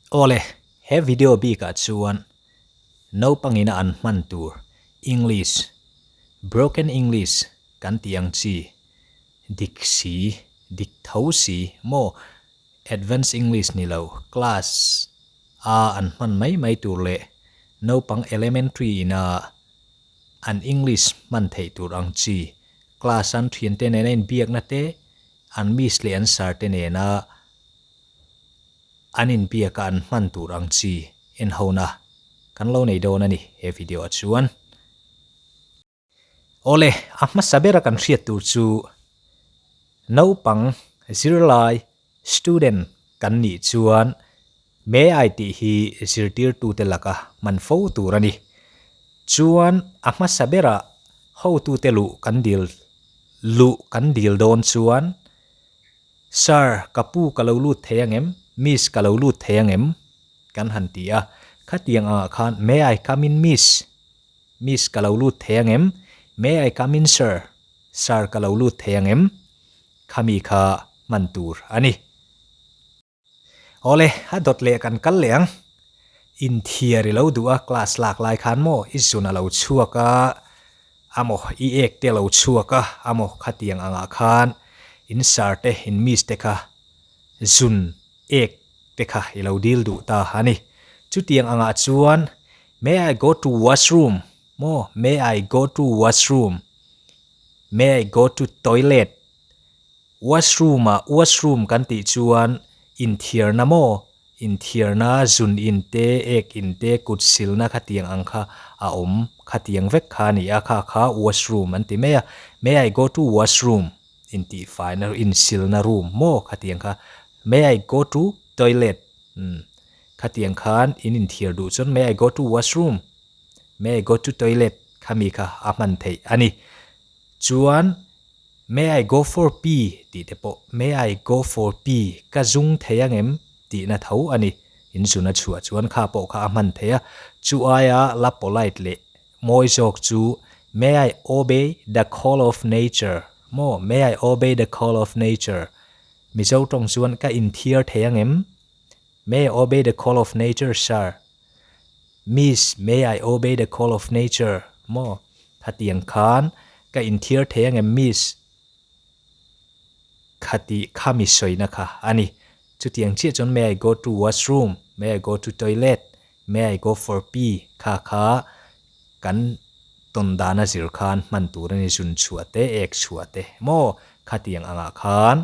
Awle, he video bikah chuan naupangina an hman tur English, broken English kan tih ang chi, dik si, dik tho si maw, advanced English ni lo, class a an hman mai mai tur leh naupang elementary ina an English hman theih tur ang chi, class an thiante nena inbiakna te, an miss leh an sir te nena An inbiaka an hman tur ang chi enhona kan lo nei dawn a ni he video ah chuan. Awle, a hmasa bera kan hriat tur chu naupang zirlai, student, kan nih chuan may I tih hi zirtirtute laka hman fo tur a ni. Chuan a hmasa bera hotute luh kan dil luh kan dil dawn chuan Sir, ka pu ka lo lut thei ang em? Miss ka lo lut thei ang em? Kan han ti a. Khatiang angah khan May I come in Miss? Miss ka lo lut thei ang em? May I come in Sir? Sir ka lo lut thei ang em? Khami kha hman tur a ni. Awle, a dawt leh kan kal leh ang. Inthiar i lo duh a, class lak lai khan maw i zun a lo chhuak a, Amaw i ek te lo chhuak a, amaw khatiang angah khan in sir te in miss te kha zun ek te kha i lo dil duh ta a ni. Chutiang angah chuan May I go to washroom? Maw May I go to washroom? May I go to toilet? Washroom ah washroom kan tih chuan inthiarna maw? Inthiarna, zun in te, ek in te, kut silna khatiang ang kha a awm khatiang vek kha a ni a, kha kha washroom an ti mai a. May I go to washroom? Intihfaina, insilna room maw khatiang kha. May I go to toilet? Umm khatiang khan in inthiar duh chuan may I go to washroom? May I go to toilet? Khami kha a hman theih a ni. Chuan. May I go for pee tih te pawh May I go for pee ka zung thei ang em tihna tho a ni. In zuna chhuah chuan kha pawh kha a hman thei a. Chu aia la polite leh mawi zawk chu May I obey the call of nature maw May I obey the call of nature Mizo tawng chuan ka inthiar thei ang em May I obey the call of nature sir Miss, may I obey the call of nature? Maw? Khatiang khan ka inthiar thei angem Miss? Khati kha mi sawina kha a ni. Chutiang chiah chuan may I go to washroom, may I go to toilet, may I go for pee kha kha kan tawn dana zir khan hman tur a ni zun chhuah te, ek chhuah te maw? Khatiang angah khan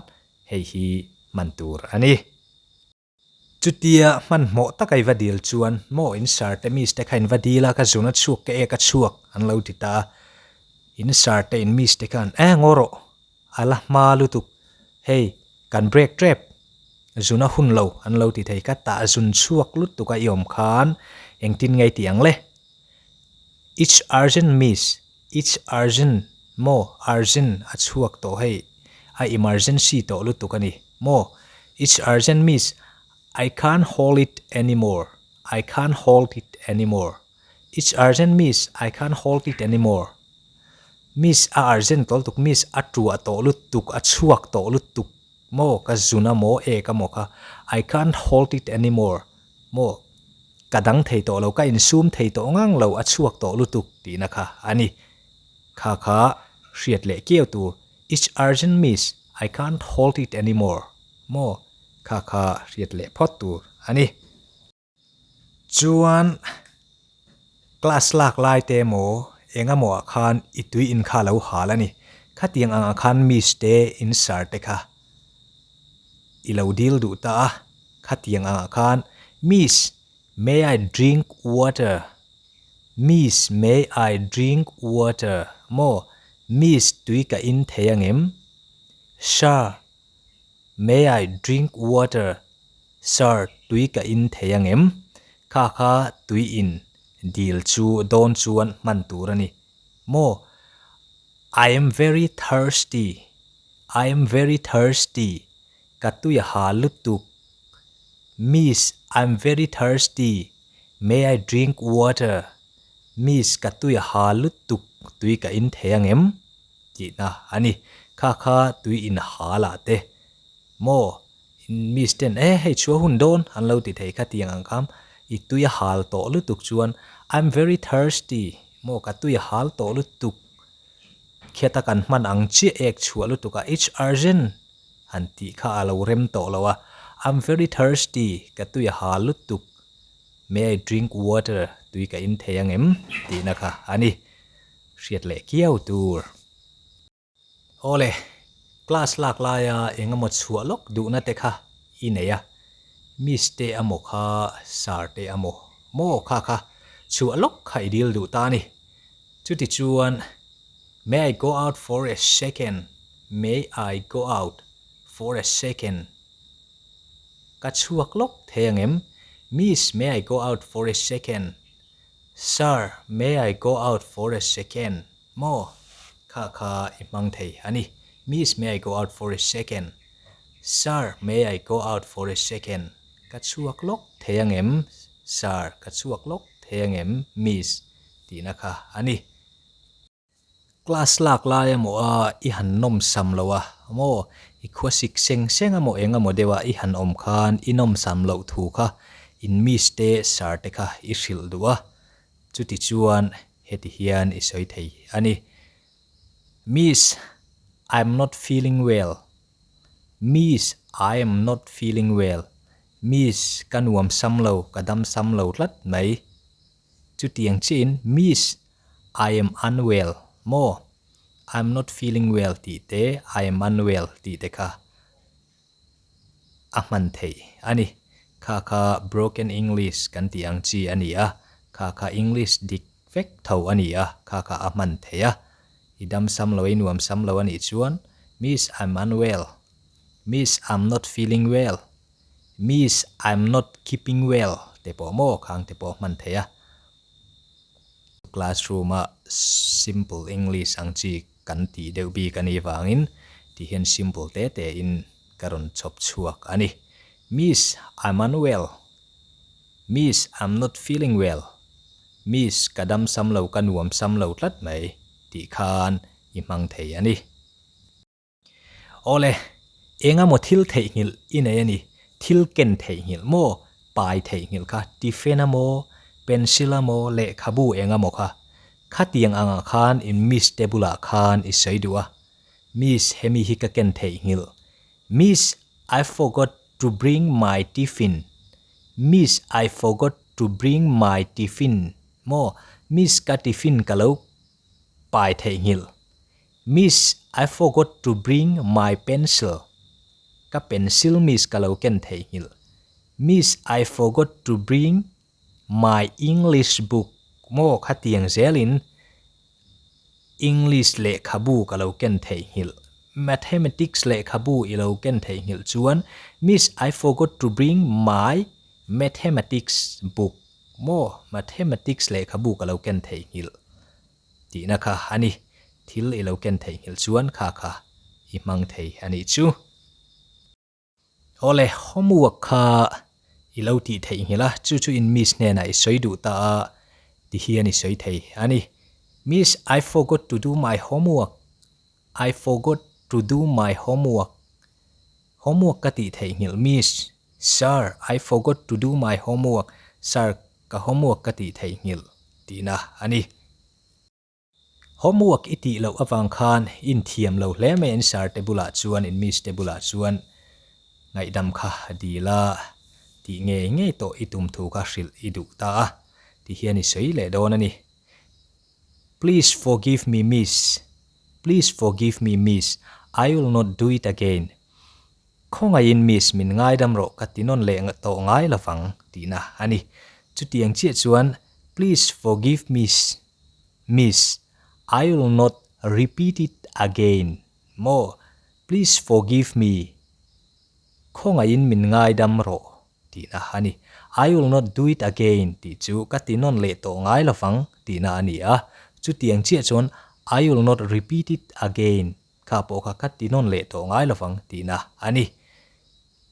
hei hi hman tur a ni. Chutia hmanhmawh taka i va dil chuan maw in sir te miss te kha in va dil a, ka zun a chhuak ka ek a chhuak an lo ti ta a. In sir te in miss te khan eh ngaw rawh a la hma lutuk hei kan break tep zun a hun lo an lo ti thei ka tah zun chhuak lutuk a i awm khan engtin nge i tih ang le. It's urgent miss it's urgent maw urgent a chhuak tawh hei a emergency tawh lutuk a ni maw it's urgent miss I can't hold it anymore I can't hold it anymore it's urgent miss I can't hold it anymore miss a urgent tawh lutuk miss a tuah tawh lutuk a chhuak tawh lutuk maw ka zun a maw ek a maw kha I can't hold it anymore maw ka dang thei tawh lo ka insum thei tawh ngang lo a chhuak tawh lutuk tihna kha a ni. Kha kha hriat leh kiau tur It's urgent miss, I can't hold it anymore maw kha kha hriat leh phawt tur a ni. Chuan class lak lai te emaw eng emaw ah khan i tui in kha lo hal a ni. Khatiang ang ah khan miss te in sir te kha i lo dil duh ta a, khatiang ang ah khan miss may I drink water Miss may I drink water maw miss tui ka in thei ang em? Sir May I drink water sir tui ka in thei ang em? Kha kha tui in dil chu dawn chuan hman tur a ni maw I am very thirsty I am very thirsty ka tui a ha lutuk Miss I am very thirsty May I drink water Miss ka tui a ha lutuk tui ka in thei ang em? Tihna a ni. Kha kha tui in ha lah te maw? Miss ten e hei chhuah hun dawn an lo ti thei kha tiang ang kham i tui a hal tawh lutuk chuan I'm very thirsty maw ka tui a hal tawh lutuk khiata kan hman ang chiah ek chhuah lutuk a it's urgent han tih kha a lo rem tawh lo a I'm very thirsty ka tui a hal lutuk may I drink water tui ka in thei ang em tihna kha a ni hriat leh kiau tur. Awle, class lak laia eng emaw chhuah lawk duhna te kha i nei a, Miss te amaw kha Sir te amaw maw kha kha chhuah lawk kha i dil duh ta a ni. Chuti chuan May I go out for a second, May I go out for a second ka chhuak lawk thei ang em? Miss, may I go out for a second? Sir, may I go out for a second? Maw? Kha kha i hmang thei a ni. Miss, may I go out for a second? Sir, may I go out for a second? Ka chhuak lawk thei ang em? Sir, ka chhuak lawk thei ang em? Miss, tihna kha a ni. Class lak lai emaw a i han nawm sam lo a maw? I khua sik seng seng emaw eng emaw deuh a i han awm khan i nawm sam loh thu kha in miss te sir te kha i hrilh duh a. Chuti chuan heti hian i sawi thei a ni, Miss, I am not feeling well. Miss, I am not feeling well. Miss, ka nuam sam lo, ka dam sam lo tlat mai. Chutiang chiahin, Miss, I am unwell. Maw? I am not feeling well tih te, I am unwell tih te kha a hman theih a ni. Kha kha broken English kan tih ang chi a ni a, kha kha English dik vek tho a ni a, kha kha a hman theih a. I dam sam lo, i nuam sam lo a nih chuan, Miss, I'm unwell. Miss, I'm not feeling well. Miss, I'm not keeping well te pawh maw khang te pawh a hman theih a. Classroom a simple English ang chi kan tih deuh bik a nih vangin ti hian simple te te in ka rawn chhawp chhuak a ni. Miss, I'm unwell. Miss, I'm not feeling well. Miss, ka dam sam lo, ka nuam sam lo tlat mai tih khan i hmang thei a ni. Awle, eng emaw thil theihnghilh i nei a ni, thil ken theihnghilh maw, pai theihnghilh kha, tiffin a maw, pencil a maw, lehkhabu eng emaw kha. Khatiang angah khan in miss te bulah khan i sawi duh a, Miss, hemi hi ka ken theihnghilh. Miss, I forgot to bring my tiffin. Miss, I forgot to bring my tiffin maw, Miss ka tiffin ka lo pai theihnghilh. Miss, I forgot to bring my pencil. Ka pencil miss ka lo ken theihnghilh. Miss, I forgot to bring my English book. Maw khatiang zelin English lehkhabu ka lo ken theihnghilh. Mathematics lehkhabu i lo ken theihnghilh chuan Miss, I forgot to bring my mathematics book. Maw mathematics lehkhabu ka lo ken theihnghilh. Tihna kha a ni. Thil i lo ken theihnghilh chuan kha kha i hmang thei a nih chu. Awle, homework kha i lo tih theihnghilh a, chu chu in miss hnenah i sawi duh ta a, ti hian i sawi thei a ni. Miss, I forgot to do my homework. I forgot to do my homework. Homework ka tih theihnghilh, miss. Sir, I forgot to do my homework. Sir, Ka homework ka tih theihnghilh tihna a ni. Homework i tih loh avang khan inthiam lo hle mai in sir te bulah chuan in miss te bulah chuan ngaihdam kha dil a tih ngei ngei tawh i tum thu kha hrilh i duh ta a ti hian i sawi leh dawn a ni. Please forgive me miss, please forgive me miss, I will not do it again. Khawngaihin miss min ngaidam rawh ka ti nawn leh tawh ngai lovang tihna a ni. Chutiang chiah chuan please forgive me miss, I will not repeat it again maw please forgive me khawngaihin min ngaidam rawh tihna a ni. I will not do it again tih chu ka ti nawn leh tawh ngai lovang tihna a ni a. Chutiang chiah chuan I will not repeat it again Kha pawh kha ka ti nawn leh tawh ngai lovang tihna a ni.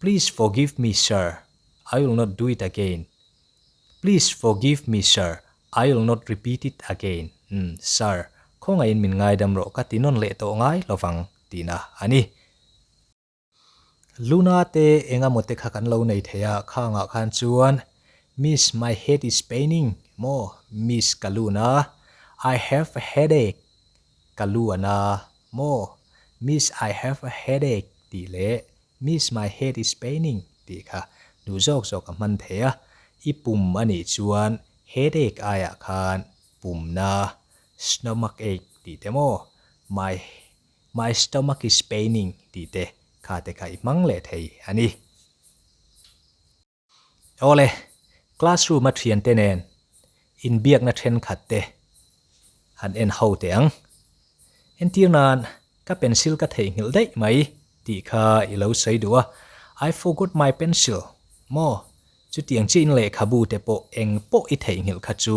Please forgive me sir, I will not do it again. Please forgive me sir, I will not repeat it again. Umm, sir, khawngaihin min ngaidam rawh ka ti nawn leh tawh ngai lovang tihna a ni. Luna te engemaw te kha kan lo nei thei a, khangah khan chuan Miss my head is paining maw Miss ka luna I have a headache ka lu a na maw Miss I have a headache tih leh Miss my head is paining tih kha duh zawk zawk a hman thei a, i pum a nih chuan headache aiah khan pumna stomach ache tih te maw my My stomach is paining tih te kha te kha i hmang leh thei a ni. Awle, classroom a thiante nen inbiakna thenkhat te han en ho teh ang. Entir nan ka pencil ka theihnghilh daih mai tih kha i lo sawi duh a, I forgot my pencil maw? Chutiang chiah in lehkhabu te pawh eng pawh i theihnghilh kha chu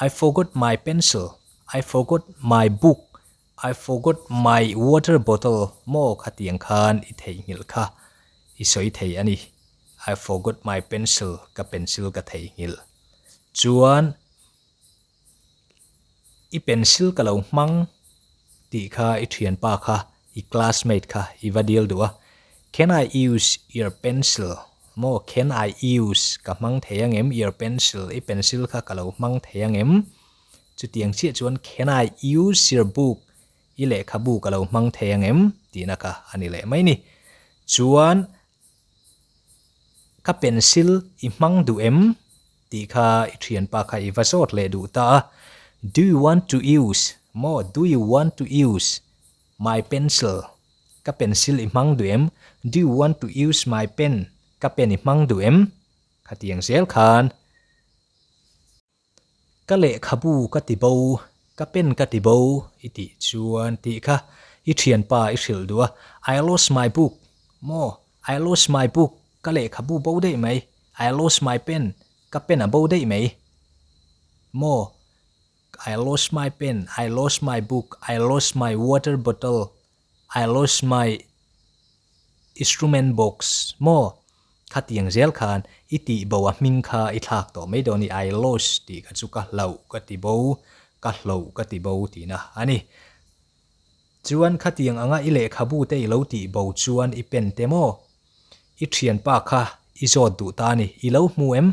I forgot my pencil, I forgot my book I forgot my water bottle maw khatiang khan i theihnghilh kha i sawi thei a ni. I forgot my pencil ka pencil ka theihnghilh. Chuan i pencil ka lo hmang tih kha i thianpa kha i classmate kha i va deal duh a. Can I use your pencil maw can I use ka hmang thei angem your pencil i pencil kha ka lo hmang thei angem? Chutiang chiah chuan Can I use your book? I lehkhabu ka lo hmang thei ang em? tihna kha a ni leh mai ni. Chuan Ka pencil i hmang duh em? tih kha i thianpa kha i va zawt leh duh ta a. Do you want to use? Maw Do you want to use my pencil? Ka pencil i hmang duh em? Do you want to use my pen? Ka pen i hmang duh em? Khatiang zel khan. Ka lehkhabu ka ti bo, ka pen ka ti bo i tih chuan tih kha i thianpa i hrilh duh a, I lost my book maw, I lost my book ka lehkhabu bo daih mai, I lost my pen ka pen a bo daih mai maw, I lost my pen, I lost my book, I lost my water bottle, I lost my instrument box maw? Khatiang zel khan i tih bo a hming kha i thlak tawh mai dawn i I lost tih kha chu ka hlauh ka ti bo, ka hloh ka ti bo tihna a ni. Chuan khatiang anga i lehkhabu te i lo tih bo chuan i pen te maw? I thianpa kha i zawt duh ta a ni. I lo hmu em?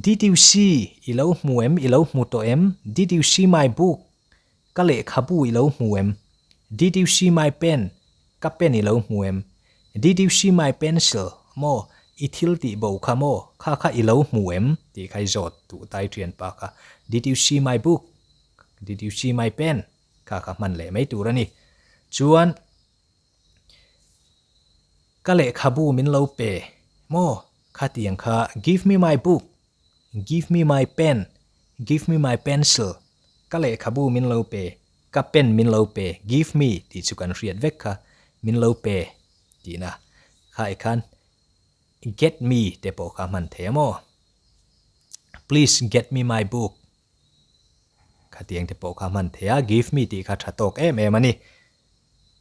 Did you see? I lo hmu em? I lo hmu tawh em? Did you see my book? Ka lehkhabu i lo hmu em? Did you see my pen? Ka pen i lo hmu em? Did you see my pencil? Maw, i thil tih bo kha maw? Kha kha i lo hmu em? Tih kha i zawt duh tai thianpa kha. Did you see my book? Did you see my pen? Kha kha hman leh mai tur a ni. Chuan, ka lehkhabu min lo pe maw? Khatiang kha give me my book, give me my pen, give me my pencil. Ka lehkhabu min lo pe, ka pen min lo pe, give me tih chu kan hriat vek kha, min lo pe tihna kha i khan get me te pawh kha hman thei a maw? Please get me my book khatiang te pawh kha hman thei a, give me tih kha tha tawk em em a ni.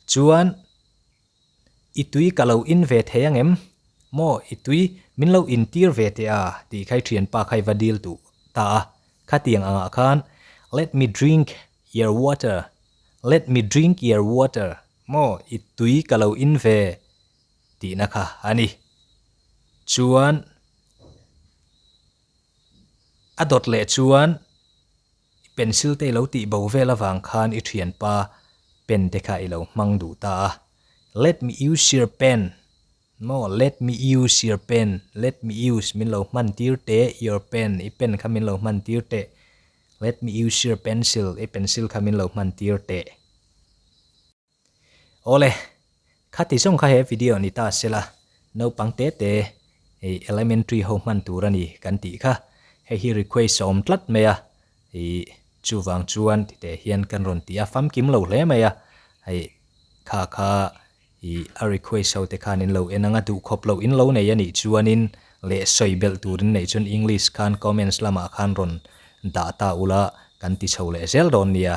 Chuan I tui ka lo in ve thei ang em? Maw, i tui min lo in tir ve teh a, tih kha i thianpa kha i va dil duh ta a. Khatiang angah khan, Let me drink your water, let me drink your water, maw, i tui ka lo in ve tihna kha a ni. Chuan, a dawt leh chuan, I pencil te i lo tih bo vel avang khan i thianpa pen te kha i lo hmang duh ta a. Let me use your pen. Maw, let me use your pen, let me use min lo hman tir teh, your pen, i pen kha min lo hman tir teh. Let me use your pencil, i pencil kha min lo hman tir teh. Awle, khati zawng kha he video ni ta sela, naupang te te hei elementary ho hman tur a ni kan tih kha, hei hi request a awm tlat mai a, ih chuvang chuan titeh hian kan rawn ti a, famkim lo hle mai a, hei kha kha ih a request ho te khan in lo en ang a, duhkhawp loh in lo nei a nih chuanin leh sawi belh tur in neih chuan english khan comments lamah khan rawn dah ta ula kan ti chho leh zel dawn nia.